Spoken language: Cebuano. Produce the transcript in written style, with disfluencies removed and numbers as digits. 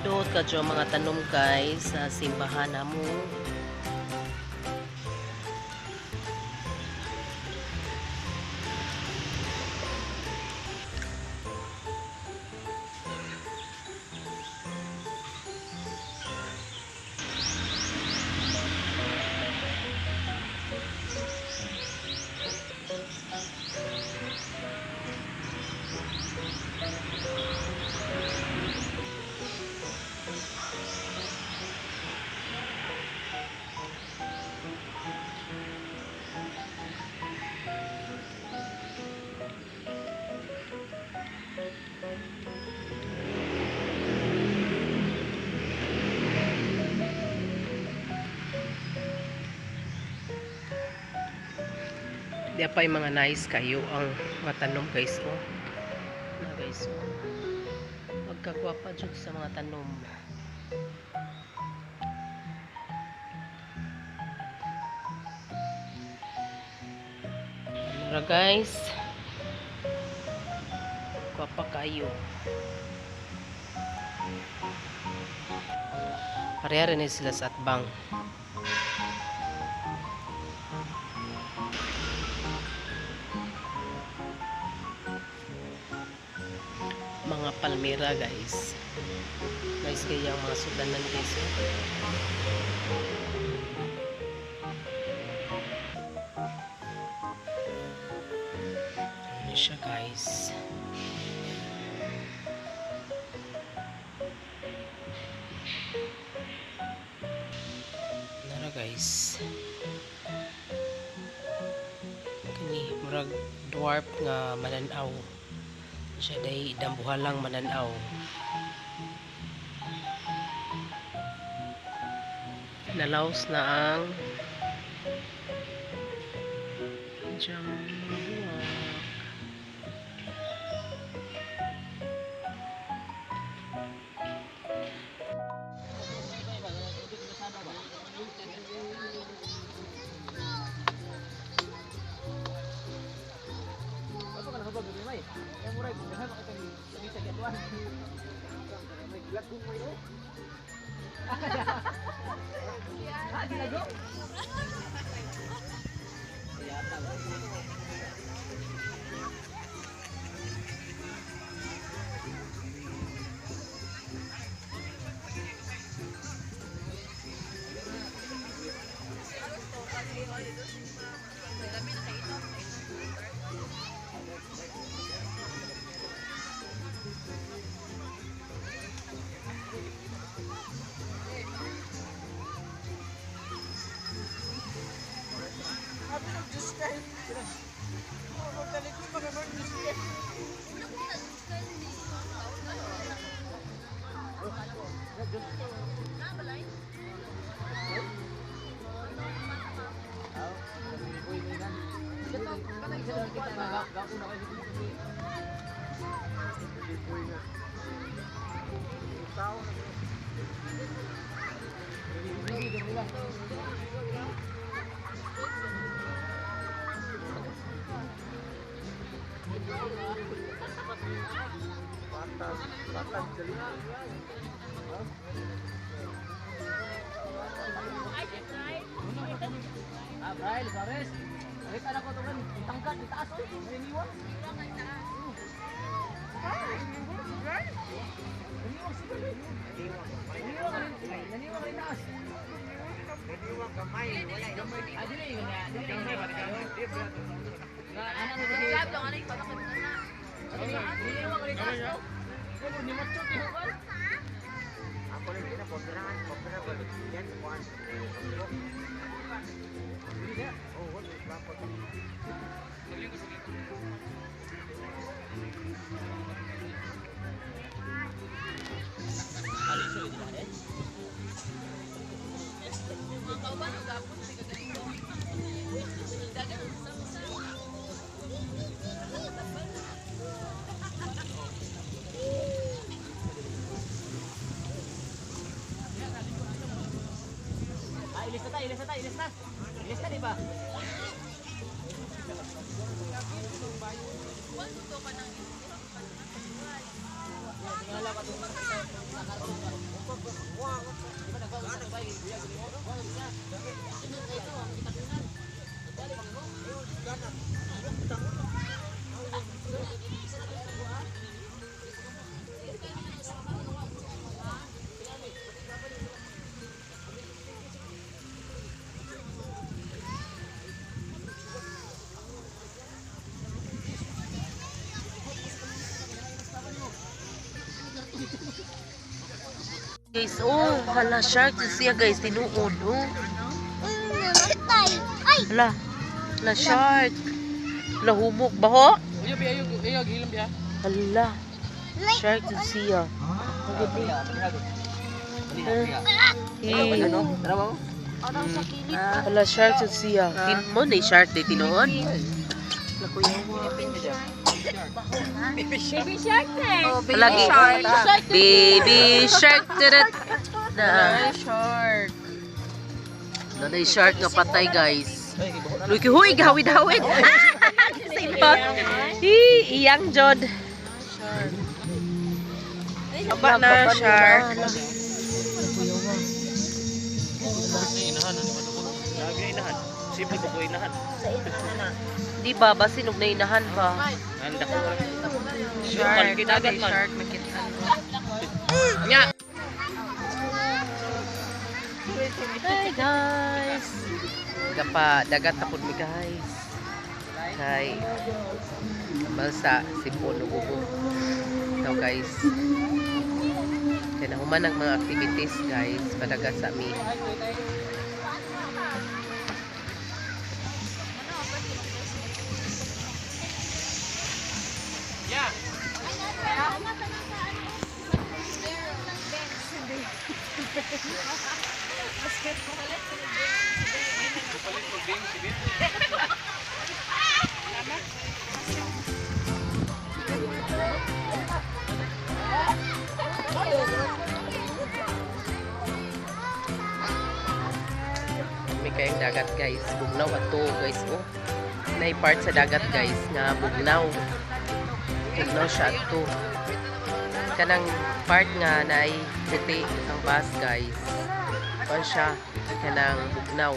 Nindot kadyo ang mga tanom guys sa simbahan namo. Di pa yung mga nice kayo ang mga tanom guys oh. Na guys oh. Pagkagwapa jud sa mga tanom. Mura guys. Gwapa kayo. Pareha rin sila sa atbang. Mga palmera guys. Nice kaya ang mga sudanan guys. Oh. Ano siya guys? Nara guys. Kani murag dwarf nga mananaw. Siya day dambuhalang mananaw. Nalaos na ang diyang mga buwak. Ilis na ta, ilis na ta, ilis na. Ilis na, di ba? Guys, oh, hala shark siya guys, tinuod oh. Ay! Hala, hala shark. Hala humok ba ho? Ayo biya, ayo, ayo, hilom biya. Hala, shark siya. Eh, hala shark siya. Tin mo ni shark di tinuod. Baby shark eh. Lagi. Baby shark. Tarat. Na. Shark. Nanay shark nga patay guys. Luy huy gawid-hawid. Ah, Kasilot. Hi, iyang jod. Aba na shark. Lagi inahan. Simple ko po inahan. Di ba basin og nainahan ba? Handa ko. Shark. Dagat man. Shark makita. Nya. Hi guys. Gapa dagat na pud mi guys. Kay balsa sipon ug ubo. So guys. Kay nahuman ang mga activities guys, padagat sa mi. May kayong dagat guys, bugnaw ato guys oh. Nay part sa dagat guys nga bugnaw. Bugnaw siya ato. Kanang part nga naay puti ang bus guys. Kuan siya kanang bugnaw.